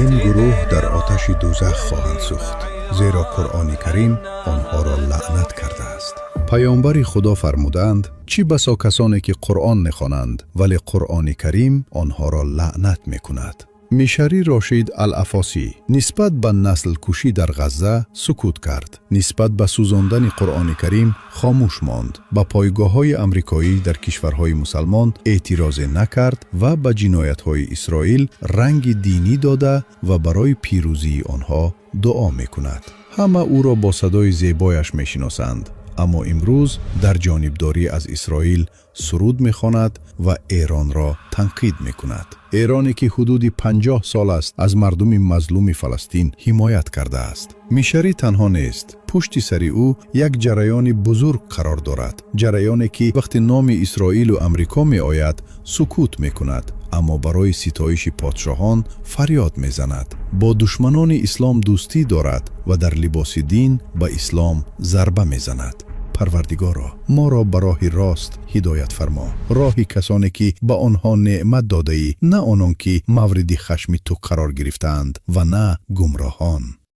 Ин гурӯҳ дар оташи дӯзах хоҳанд сӯхт, зеро Қуръони Карим онҳоро лаънат кардааст. Паёмбари Худо фармуданд: чӣ басо касоне, ки Қуръон мехонанд, вале Қуръони Карим онҳоро лаънат мекунад. Мишарӣ Рошид Ал-Афосӣ нисбат ба наслкушӣ дар Ғазза сукут кард, нисбат ба сӯзондани Қуръони Карим хомӯш монд, ба пойгоҳҳои амрикоӣ дар кишварҳои мусалмон эътирозе накард ва ба ҷиноятҳои Исроил ранги динӣ дода ва барои пирӯзии онҳо дуо мекунад. Ҳама ӯро бо садои зебояш мешиносанд, аммо имрӯз дар ҷонибдорӣ аз Исроил суруд мехонад ва Эронро танқид мекунад. Эроне, ки ҳудуди 50 сол аст, аз мардуми мазлуми Фаластин ҳимоят кардааст. Мишарӣ танҳо нест. Пушти сари ӯ як ҷараёни бузург қарор дорад, ҷараёне, ки вақте номи Исроилу Амрико меояд, сукут мекунад, аммо барои ситоиши подшоҳон фарёд мезанад, бо душманони ислом дӯстӣ дорад ва дар либоси дин ба ислом зарба мезанад. Парвардигоро, моро ба роҳи рост ҳидоят фармо, роҳи касоне, ки ба онҳо неъмат додаӣ, на онон, ки мавриди хашми ту қарор гирифтаанд, ва на гумроҳон.